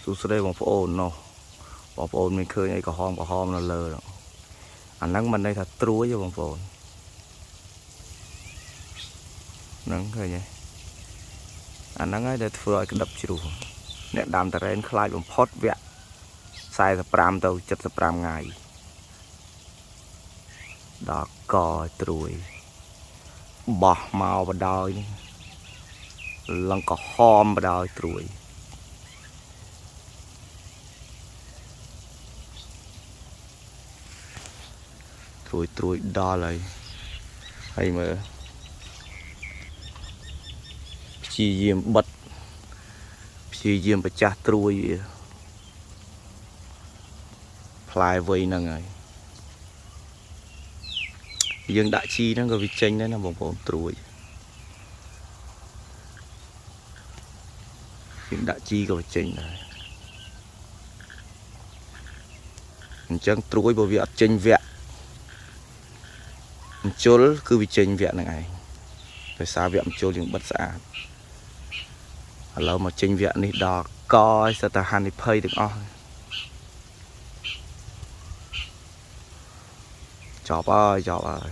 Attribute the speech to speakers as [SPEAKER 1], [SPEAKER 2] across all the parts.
[SPEAKER 1] សួស្តីបងប្អូននោះបងប្អូនមានឃើញអីក្រហមក្រហមនៅលើនោះអាហ្នឹងមិនន័យថាត្រួយទេបងប្អូនហ្នឹងឃើញទេអាហ្នឹងហើយដែលធ្វើឲ្យក្តឹបជ្រុះអ្នកដាំតារ៉េនខ្លាចបំផុតវគ្គ45ទៅ75ថ្ងៃដល់កត្រួយបោះមកបដោយនេះលងក្រហមបដោយត្រួយ ត្រួយត្រួយដល់ហើយហើយមើលព្យាយាមបិទព្យាយាមប្រចាស់ត្រួយវាផ្លែវ័យហ្នឹងហើយយើងដាក់ជីហ្នឹងក៏វាចេញដែរណាបងប្អូនត្រួយយើងដាក់ជីក៏វាចេញដែរអញ្ចឹងត្រួយបើវាអត់ចេញវគ្គ មជុលគឺវាចេញវគ្គហ្នឹងឯងដោយសារវគ្គមជុលយើងបិទស្អាតឥឡូវមកចេញវគ្គនេះដល់កឲ្យសិតតែហានិភ័យទាំងអស់ចប់ហើយចប់ហើយ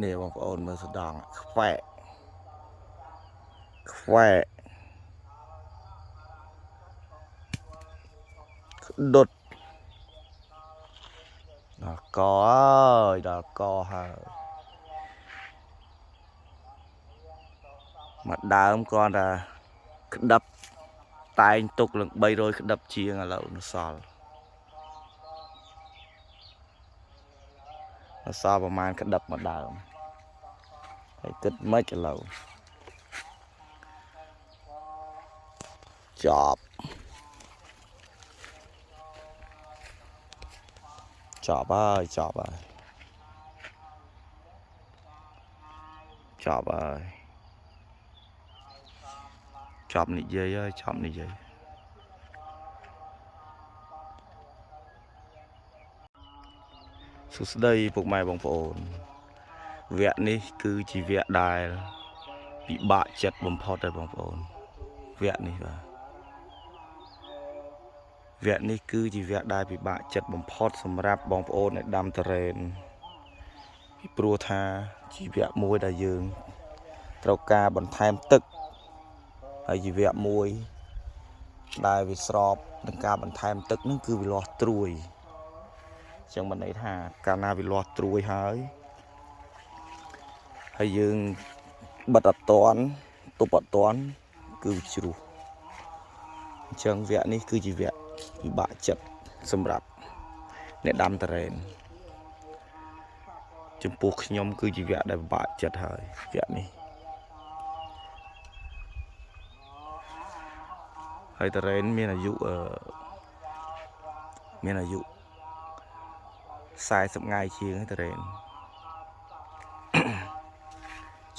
[SPEAKER 1] នេះបងប្អូនមើលស្ដងខ្វែកខ្វែក ដុតដល់កហើយដល់កហើយមកដើមគ្រាន់តែក្តឹបតែងទុកឡើង300ក្តឹបជាងឥឡូវនៅសល់នៅសល់ប្រហែលក្តឹបមកដើមហើយគិតមិនឥឡូវចប់ចប់ហើយចប់ហើយចប់ហើយចប់និយាយហើយចប់និយាយសួស្តីពុកម៉ែបងប្អូនវគ្គនេះគឺជាវគ្គដែលពិបាកចិត្តបំផុតហើយបងប្អូនវគ្គនេះបាទវគ្គនេះគឺជាវគ្គដែលពិបាកចិត្តបំផុតសម្រាប់បងប្អូនដែលដាំតារ៉េនពីព្រោះថាជាវគ្គមួយដែលយើងត្រូវការបន្ថែមទឹកហើយជាវគ្គមួយដែលវាស្របនឹងការបន្ថែមទឹកនឹងគឺវាលាស់ត្រួយអញ្ចឹងមិនន័យថាកាលណាវាលាស់ត្រួយហើយហើយយើងបិទអត់តាន់ទប់អត់តាន់គឺវាជ្រុះអញ្ចឹងវគ្គនេះគឺជាវគ្គពិបាកចិត្តសម្រាប់អ្នកដាំតារ៉េនចំពោះខ្ញុំគឺជាវគ្គដែលពិបាកចិត្តហើយវគ្គនេះហើយតារ៉េនមានអាយុមានអាយុ40ថ្ងៃជាងហើយតារ៉េន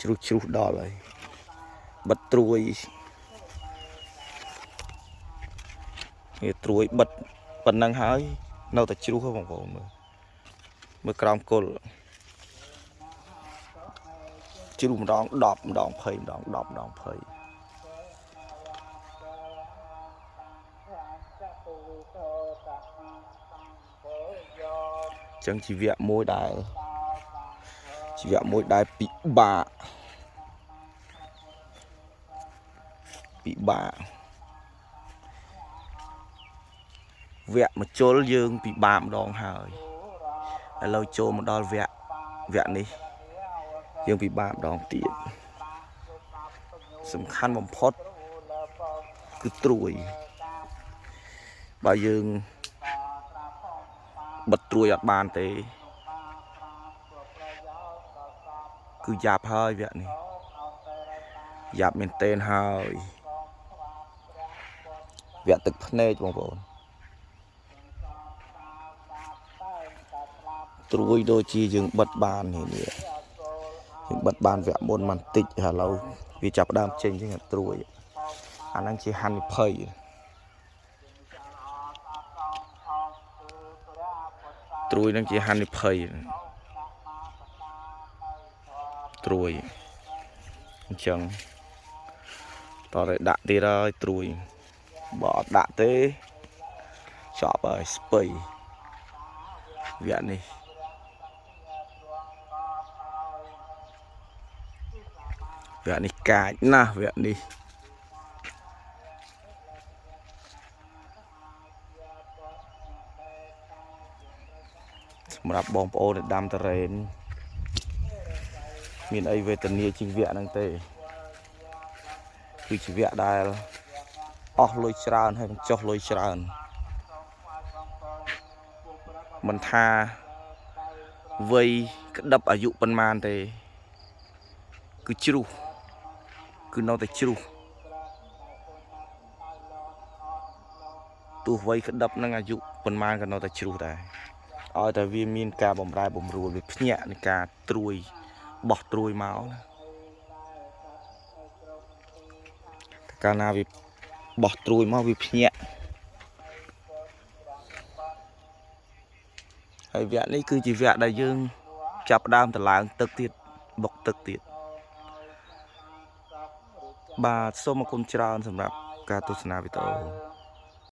[SPEAKER 1] ជ្រុះជ្រុះដល់ហើយបិទត្រួយនេះត្រួយបិទប៉ុណ្ណឹងហើយនៅតែជ្រុះហ៎បងប្អូនមើលមើលក្រោមគល់ជ្រុះម្ដង10ម្ដង20ម្ដង10ម្ដង20ចឹងជីវៈមួយដែលជីវៈមួយដែលពិបាកពិបាកវគ្គមជុលយើងពិបាកម្ដងហើយឥឡូវចូលមកដល់វគ្គវគ្គនេះយើងពិបាកម្ដងទៀតសំខាន់បំផុតគឺត្រួយបើយើងបិទត្រួយអត់បានទេគឺយ៉ាប់ហើយវគ្គនេះយ៉ាប់មែនតេនហើយវគ្គទឹកភ្នែកបងប្អូនត្រួយដូចជាយើងបិទបាននេះយើងបិទបានវគ្គមុនបន្តិចឥឡូវវាចាប់ផ្ដើមចេញជាងត្រួយអាហ្នឹងជាហានិភ័យ ត្រួយនឹងជាហានិភ័យត្រួយអញ្ចឹងតតែដាក់ទៀតហើយត្រួយបើអត់ដាក់ទេចប់ហើយស្ពៃវគ្គនេះវគ្គនេះកាចណាស់វគ្គនេះសម្រាប់បងប្អូនដែលដាំតរ៉េនមានអីវេទនាជាងវគ្គហ្នឹងទេគឺជាវគ្គដែលអស់លុយច្រើនហើយនឹងចុះលុយច្រើនមិនថាវ័យក្តឹបអាយុប៉ុន្មានទេគឺជ្រុះគឺនៅតែជ្រុះទោះវ័យក្តឹបនឹងអាយុប៉ុន្មានក៏នៅតែជ្រុះដែរឲ្យតែវាមានការបំរែបំរួលវាភ្ញាក់នៃការត្រួយបោះត្រួយមកណាតែកាលណាវាបោះត្រួយមកវាភ្ញាក់ហើយវគ្គនេះគឺជាវគ្គដែលយើងចាប់ផ្ដើមតឡើងទឹកទៀតបុកទឹកទៀតបាទសូមអរគុណច្រើនសម្រាប់ការទស្សនាវីដេអូ។